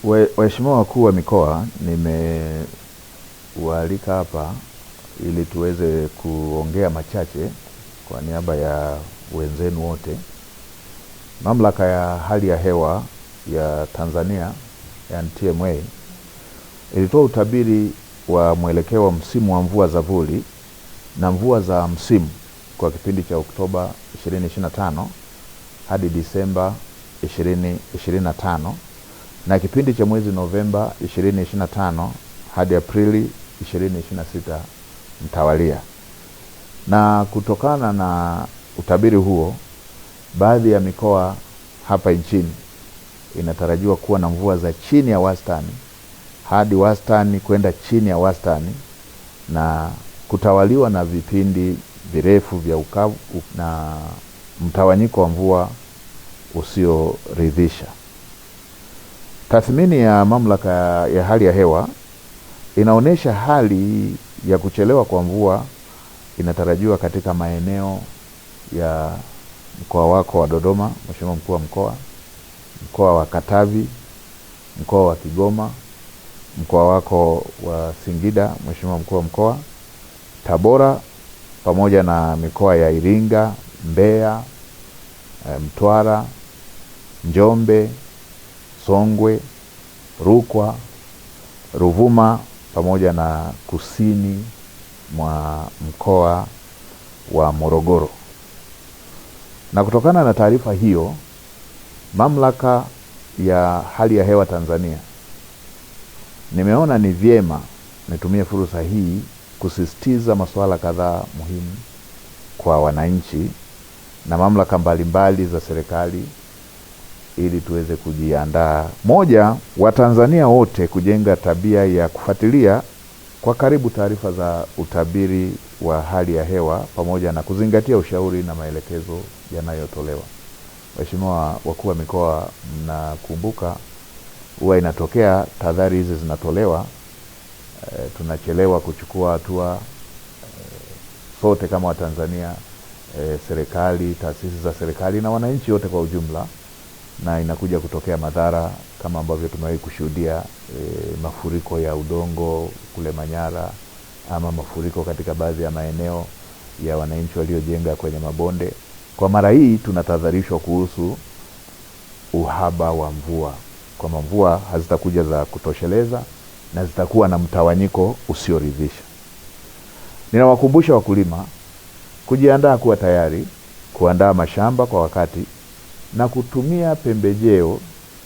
Waheshimiwa wakuu wa mikoa, nimewaalika hapa ili tuweze kuongea machache kwa niaba ya wenzenu wote. Mamlaka ya hali ya hewa ya Tanzania, yani TMA, ilitoa utabiri wa mwelekeo wa msimu wa mvua za vuli na mvua za msimu kwa kipindi cha Oktoba 2025 hadi Disemba 2025 na kipindi cha mwezi Novemba 2025 hadi Aprili 2026 mtawalia. Na kutokana na utabiri huo, baadhi ya mikoa hapa nchini inatarajiwa kuwa na mvua za chini ya wastani hadi wastani kwenda chini ya wastani na kutawaliwa na vipindi virefu vya ukavu na mtawanyiko wa mvua usioridhisha. Tathmini ya mamlaka ya hali ya hewa inaonyesha hali ya kuchelewa kwa mvua inatarajiwa katika maeneo ya mkoa wako wa Dodoma, Mheshimiwa Mkuu wa Mkoa, mkoa wa Katavi, mkoa wa Kigoma, mkoa wako wa Singida, Mheshimiwa Mkuu wa Mkoa, Tabora pamoja na mikoa ya Iringa, Mbeya, Mtwara, Njombe, Songwe, Rukwa, Ruvuma pamoja na kusini mwa mkoa wa Morogoro. Na kutokana na taarifa hiyo, Mamlaka ya Hali ya Hewa Tanzania, nimeona ni vyema nitumie fursa hii kusisitiza masuala kadhaa muhimu kwa wananchi na mamlaka mbalimbali za serikali ili tuweze kujiandaa. Moja, Watanzania wote kujenga tabia ya kufuatilia kwa karibu taarifa za utabiri wa hali ya hewa pamoja na kuzingatia ushauri na maelekezo yanayotolewa. Waheshimiwa wakuu wa mikoa, mnakumbuka huwa inatokea tahadhari hizi zinatolewa, tunachelewa kuchukua hatua, sote kama Watanzania, serikali, taasisi za serikali na wananchi wote kwa ujumla, na inakuja kutokea madhara kama ambavyo tumewahi kushuhudia, mafuriko ya udongo kule Manyara ama mafuriko katika baadhi ya maeneo ya wananchi waliojenga kwenye mabonde. Kwa mara hii tunatahadharishwa kuhusu uhaba wa mvua, kwamba mvua hazitakuja za kutosheleza na zitakuwa na mtawanyiko usioridhisha. Ninawakumbusha wakulima kujiandaa kuwa tayari kuandaa mashamba kwa wakati na kutumia pembejeo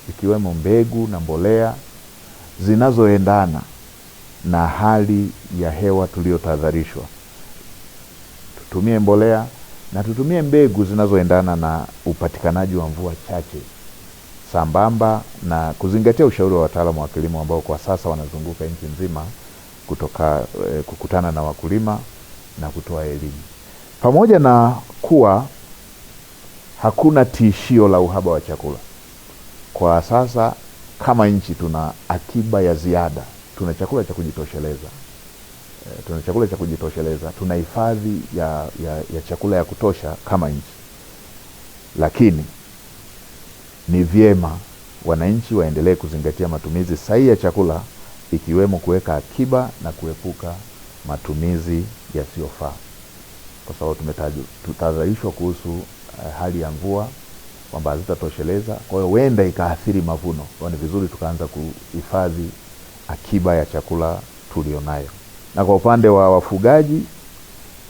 ikiwemo mbegu na mbolea zinazoendana na hali ya hewa tuliyotahadharishwa. Tutumie mbolea na tutumie mbegu zinazoendana na upatikanaji wa mvua chache, sambamba na kuzingatia ushauri wa wataalamu wa kilimo ambao kwa sasa wanazunguka nchi nzima kutoka kukutana na wakulima na kutoa elimu. Pamoja na kuwa hakuna tishio la uhaba wa chakula kwa sasa, kama nchi tuna akiba ya ziada, tuna chakula cha kujitosheleza. Tuna chakula cha kujitosheleza, tuna hifadhi ya chakula ya kutosha kama nchi. Lakini ni vyema wananchi waendelee kuzingatia matumizi sahihi ya chakula, ikiwemo kuweka akiba na kuepuka matumizi yasiyofaa, kwa sababu tutahadharishwa kuhusu hali ya mvua kwamba hazitatosheleza, kwa hiyo huenda ikaathiri mavuno. Kwa hiyo ni vizuri tukaanza kuhifadhi akiba ya chakula tulionayo. Na kwa upande wa wafugaji,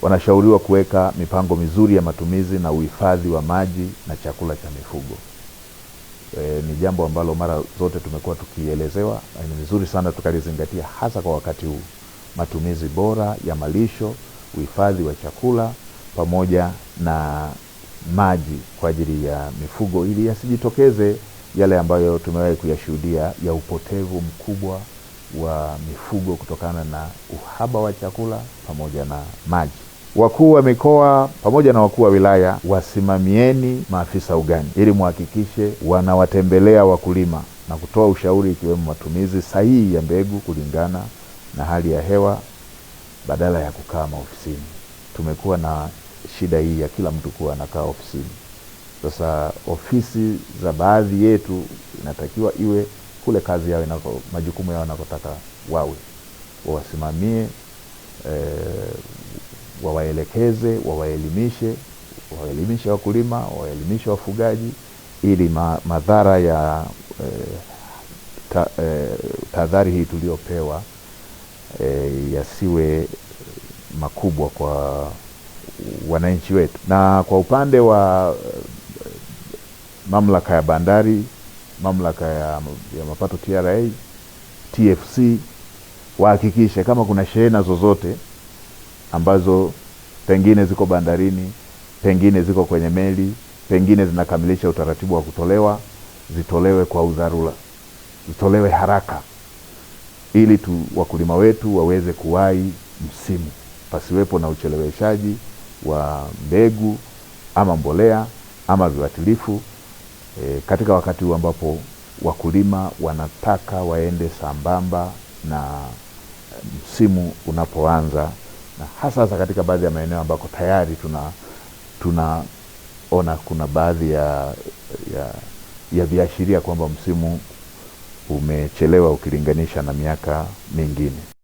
wanashauriwa kuweka mipango mizuri ya matumizi na uhifadhi wa maji na chakula cha mifugo. Ni jambo ambalo mara zote tumekuwa tukielezewa, na ni vizuri sana tukalizingatia hasa kwa wakati huu. Matumizi bora ya malisho, uhifadhi wa chakula pamoja na maji kwa ajili ya mifugo ili yasijitokeze yale ambayo tumewahi kuyashuhudia ya upotevu mkubwa wa mifugo kutokana na uhaba wa chakula pamoja na maji. Wakuu wa mikoa pamoja na wakuu wa wilaya, wasimamieni maafisa ugani ili muhakikishe wanawatembelea wakulima na kutoa ushauri ikiwemo matumizi sahihi ya mbegu kulingana na hali ya hewa badala ya kukaa maofisini. Tumekuwa na shida hii ya kila mtu kuwa anakaa ofisini. Sasa ofisi za baadhi yetu inatakiwa iwe kule kazi yao inako, majukumu yao yanakotaka wawe wawasimamie, wawaelekeze, wawaelimishe, wawaelimishe wakulima, wawaelimishe wafugaji ili madhara ya tahadhari hii tuliyopewa yasiwe makubwa kwa wananchi wetu. Na kwa upande wa mamlaka ya bandari, mamlaka ya mapato TRA, TFC, wahakikishe kama kuna shehena zozote ambazo pengine ziko bandarini, pengine ziko kwenye meli, pengine zinakamilisha utaratibu wa kutolewa, zitolewe kwa udharura, zitolewe haraka ili wakulima wetu waweze kuwahi msimu, pasiwepo na ucheleweshaji wa mbegu ama mbolea ama viuatilifu katika wakati huu ambapo wakulima wanataka waende sambamba na msimu unapoanza, na hasa hasa katika baadhi ya maeneo ambako tayari tunaona kuna baadhi ya viashiria kwamba msimu umechelewa ukilinganisha na miaka mingine.